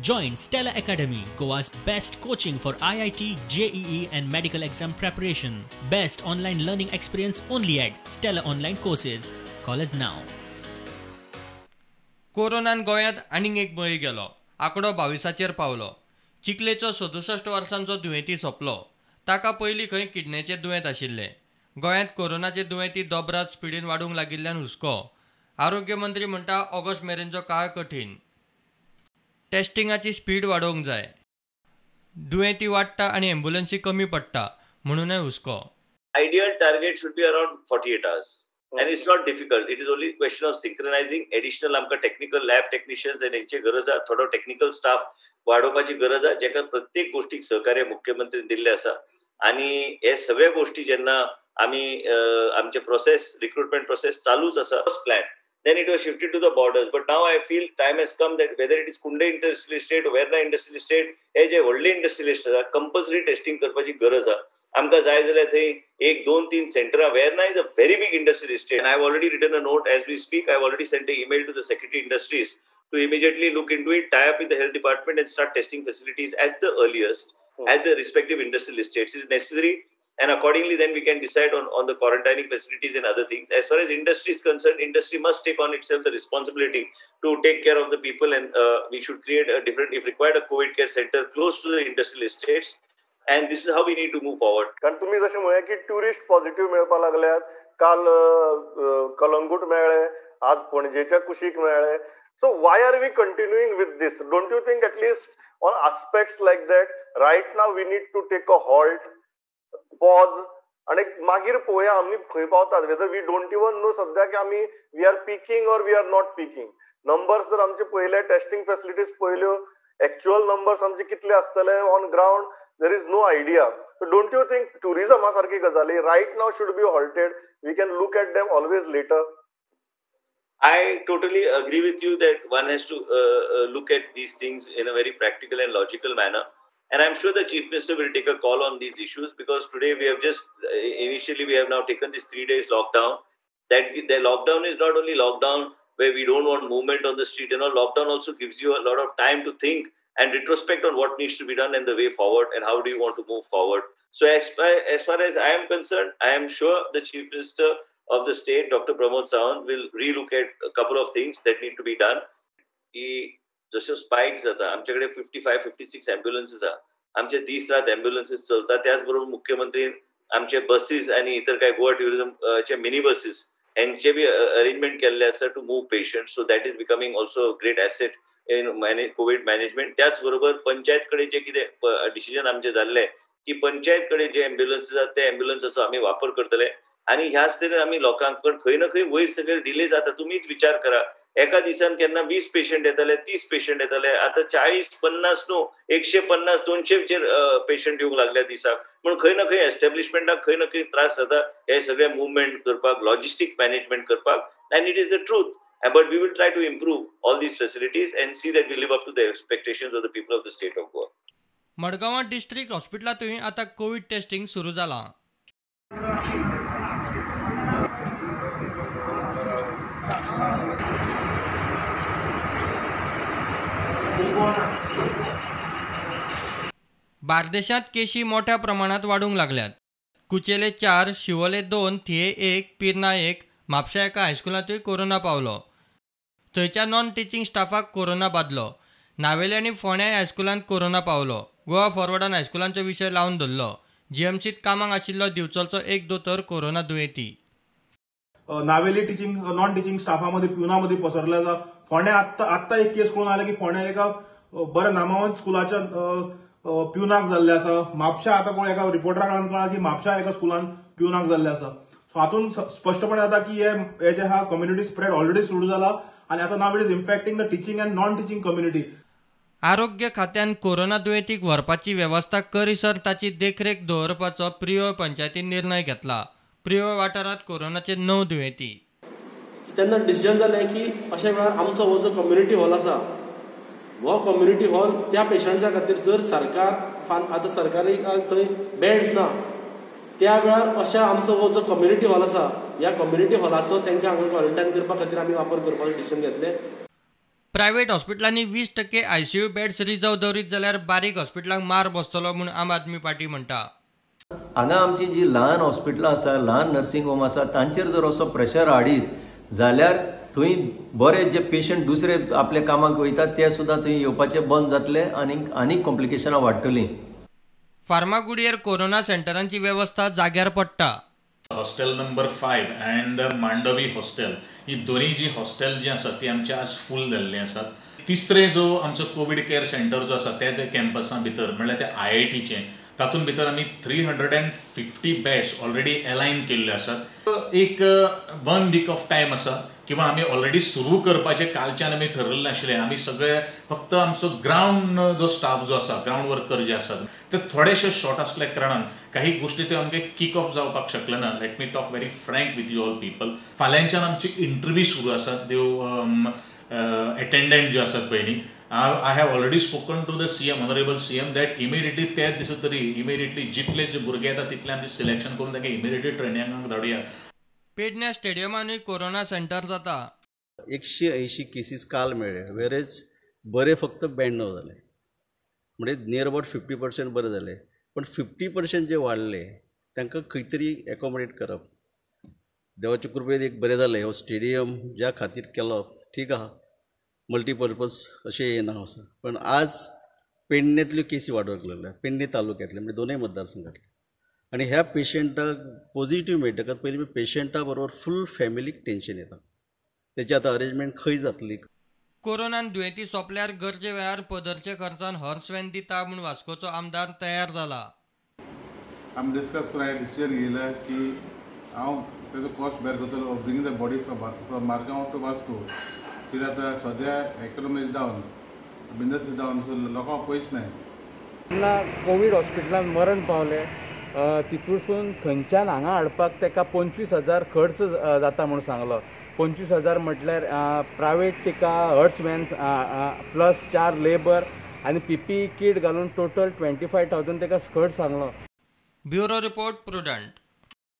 Join Stella Academy, Goa's best coaching for IIT, JEE and medical exam preparation. Best online learning experience only at Stella Online Courses. Call us now. कोरोनान गोंयांत आनीक एक बळी गेलो. आंकडो 22चेर पावलो. चिखलेचो 67 वर्सांचो दुयेंती सोंपलो. ताका पयलीं खंय किडनेचें दुयेंत आशिल्लें. गोंयांत कोरोनाचे दुयेंती दोबरात स्पिडीन वाडूंक लागिल्ल्यान हुस्को. आरोग्य मंत्री म्हणटा ऑगस्ट मेरेनचो काळ कठीण. टेस्टिंगाची स्पीड वाडोवंक जाय. दुयेंती वाडटा आनी एम्ब्युलन्सी कमी पडटा म्हणूनय हुस्को. Ideal target should be around 48 hours. And it's not difficult. It is only question of synchronizing additional आमकां टेक्निकल लॅब टेक्निशियन्स आनी हेंची गरज आसा. थोडो टेक्निकल स्टाफ वाडोवपाची गरज आसा, जेका प्रत्येक गोष्टीक सहकार्य मुख्यमंत्रीन दिल्लें आसा. आनी हे सगळे गोष्टी जेन्ना आमी आमचे प्रोसेस, रिक्रुटमेंट प्रोसेस चालूच आसा. First plan, then it was shifted to the borders. But now I feel time has come that whether it is Kundem industrial estate, Verna industrial estate, हे जे व्हडले इंडस्ट्रियल इस्टेट आसा, compulsory testing करपाची गरज आसा. आमकां जाय जाल्यार थंय 1, 2, 3 सेंटरां. Verna is a very big industrial estate. I have already written a note as we speak. I have already sent a email to the secretary industries to immediately look into it, tie up with the health department and start testing facilities at the earliest at the respective industrial estates. It is necessary, and accordingly then we can decide on the quarantining facilities and other things. As far as industry is concerned, industry must take on itself the responsibility to take care of the people, and we should create a different, if required, a COVID care center close to the industrial estates, and this is how we need to move forward. कारण तुम्ही जशें म्हळें की tourist positive मेळपाक लागल्यात, काल कलंगूट मेळ्ळे, आज पणजेच्या कुशीक मेळ्ळे. So why are we continuing with this? Don't you think at least on aspects like that right now we need to take a halt, pause, आणि मागीर पळोवया आमी खंय पावतात. Whether we don't even know सद्या की आमी we are peaking or we are not peaking. Numbers जर आमचे पळयले, टेस्टिंग फॅसिलिटीज पळयल्यो, एक्च्युअल नंबर्स आमचे कितले आसतले on ground, there is no idea. So don't you think टुरिझमा सारकी गजाली right now should be halted? We can look at them always later. I totally agree with you that one has to look at these things in a very practical and logical manner. And I'm sure the Chief Minister will take a call on these issues, because today we have just, initially we have now taken this 3 days lockdown. That the lockdown is not only lockdown where we don't want movement on the street and all. Lockdown also gives you a lot of time to think and retrospect on what needs to be done and the way forward and how do you want to move forward. So as far as I am concerned, I am sure the Chief Minister of the state, Dr. Pramod Sawant, will relook at a couple of things that need to be done. की जशो spike जाता, आमच्याकडे 55, 56 एम्ब्युलन्सेस आहा, आमचे दीस रात एम्ब्युलन्सेस चलता. त्याच बरोबर मुख्यमंत्री आमचे बसीस आनी इतर काय गोवा ट्युरिझमचे मिनी बसीस हेंचे बी अरेंजमेंट केल्ले आसा to move patient. So that is becoming also a great asset in COVID management. त्याच बरोबर पंचायत कडेन जे कितें डिसिजन आमचे जाल्ले की पंचायत कडेन जे एम्ब्युलन्सेस आसा ते एम्ब्युलन्साचो आमी वापर करतले. आनी ह्याच तरेन आमी लोकांक खंय ना खंय वयर सकयल डिले जाता. तुमीच विचार करा, एका दिसान केन्ना 20 पेशंट येताले, 30 पेशंट येताले, आतां 40, 50 न्हू 150, 200चेर पेशंट येवंक लागल्या दिसाक. पूण खंय ना खंय एस्टेब्लिशमेंटाक खंय ना खंय त्रास जाता हे सगळे मुवमेंट करपाक, लॉजिस्टीक मॅनेजमेंट करपाक. And it is the truth. But we will try to improve all these facilities and see that we live up to the expectations of the people of the state of Goa. मडगांवां district हॉस्पिटलांतूय आतां Covid testing सुरू जालां. बार्देशांत केशी मोठ्या प्रमाणात वाडूंक लागल्यात. कुचेले 4, शिवोले 2, थिये 1, पिर्ना 1, म्हापशा एका हायस्कुलांतूय कोरोना पावलो. थंयच्या नॉन टिचींग स्टाफाक कोरोना बादलो. नावेले आनी फोंड्याय हायस्कुलांत कोरोना पावलो. गोवा फॉरवर्डान हायस्कुलांचो विशय लावन धरलो. जीएमसीत कामाक आशिल्लो दिवचलचो एक दोतोर कोरोना दुयेंती. नावेली टिचींग नॉन टिचींग स्टाफा मदीं प्युना मदीं पसरले आसा. फोंड्या आत्तां एक केस कळून आयला की फोंड्या एका बऱ्या नामावंत स्कुलाच्या प्युनाक जाल्ले आसा. म्हापशा आतां कोण एका रिपोर्टरा कडल्यान कळ्ळां की म्हापशा एका स्कुलान प्युनाक जाल्ले आसा. सो हातून स्पश्टपणे जाता की हे जे आहा कम्युनिटी स्प्रेड ऑलरेडी सुरू जाला आनी आतां now it is infecting the teaching and non teaching community. आरोग्य खात्यान कोरोना दुयेंतीक व्हरपाची वेवस्था करीसर ताची देखरेख दवरपाचो प्रियोळ पंचायतीन निर्णय घेतला. प्रियोळ वाठारांत कोरोनाचे 9 दुयेंती. तेन्ना डिसिजन जालें की अशा वेळार आमचो हो जो कम्युनिटी हॉल आसा हो कम्युनिटी हॉल त्या पेशंट्सा खातीर जर सरकार आतां सरकारी थंय बेड्स ना त्या वेळार अशा आमचो हो जो कम्युनिटी हॉल आसा ह्या कम्युनिटी हॉलाचो तांकां हांगा क्वॉरंटायन करपा खातीर आमी वापर करपाचो डिसिजन घेतले. प्रायव्हेट हॉस्पिटलांनी 20% आयसीयू बेड्स रिजर्व दवरीत जाल्यार बारीक हॉस्पिटलांक मार बसतलो म्हूण आम आदमी पार्टी म्हणटा. हांगा आमची जी ल्हान हॉस्पिटलां आसा, ल्हान नर्सिंग होम आसा, तांचेर जर असो प्रेशर हाडीत जाल्यार थंय बरे जे पेशंट दुसरे आपल्या कामाक वयतात ते सुद्दां थंय येवपाचे बंद जातले आनी आनीक कॉम्प्लिकेशनां वाडटलीं. फार्मागुडयेर कोरोना सेंटरांची वेवस्था जाग्यार पडटा. Hostel number 5 and Mandovi hostel ही दोन्ही जी हॉस्टेल जी आसात ती आमचे आज फूल जाल्ली आसात. तिसरे जो आमचो कोवीड केअर सेंटर जो आसा त्या कॅम्पसा भितर म्हणल्यार त्या IITचें तातूंत भितर आमी 350 बेड्स ऑलरेडी अलायन केल्ले आसात. एक 1 वीक ऑफ टायम आसा किंवा आमी ऑलरेडी सुरू करपाचें कालच्यान आमी ठरयल्लें आशिल्लें. आमी सगळे फक्त आमचो ग्रावंड जो स्टाफ जो आसा, ग्रावंड वर्कर जे आसात ते थोडेशे शॉर्ट आसल्या कारणान काही गोष्टी त्यो आमगे किक ऑफ जावपाक शकले ना. Let me talk very frank with you all people. फाल्यांच्यान आमची इंटरव्यू सुरू आसात. त्यो एटेंडंट ज्यो आसात पळय न्ही, I have already spoken to the CM, honourable CM, that immediately त्याच दिसा तरी इमिडिएटली जितले जे भुरगे येता तितले आमचे सिलेक्शन करून तांकां इमिडिएटली ट्रेनिंगाक धाडुया. पेडण्या स्टेडियमानूय कोरोना सेंटर जाता. 180 केसीस काल मेळ्ळे, वेरेज बरे फक्त 92 जाले, म्हणजे नियर अबाउट 50% बरे जाले. पण 50% जे वाडले तांकां खंय तरी एकोमोडेट करप. देवाचे कृपेन एक बरें जालें, हो स्टेडियम ज्या खातीर केलो ठीक आहा, मल्टीपर्पज अशें हें नांव आसा. पण आज पेडण्यांतल्यो केसी वाडोवंक लागल्या, पेडणे तालुक्यांतले म्हणजे दोनूय मतदारसंघातले. आनी ह्या पेशंटाक पॉझिटिव्ह मेळटकच पयलीं पेशंटा बरोबर फूल फॅमिलीक टेन्शन येता, तेची आतां अरेंजमेंट खंय जातली. कोरोनान दुयेंती सोंपल्यार गरजे वेळार पदरचे खर्चान हर्स वॅन दिता म्हूण वास्कोचो आमदार तयार जाला. आमी डिस्कस करून हांवें डिसिजन घेयला की हांव तेजो कॉस्ट बेर करतलो, bring the body from Margao to Vasco. कित्याक आतां सद्या economy is down, business is down, so लोकांक पयस नाय. जेन्ना कोवीड हॉस्पिटलान मरण पावले तितूरसून थंयच्यान हांगा हाडपाक ताका 25,000 खर्च जाता म्हूण सांगलो. 25,000 म्हटल्यार प्रायवेट तिका हर्स वॅन प्लस 4 लेबर आनी PPE कीट घालून टोटल 25,000 ताका खर्च सांगलो. Bureau report, Prudent.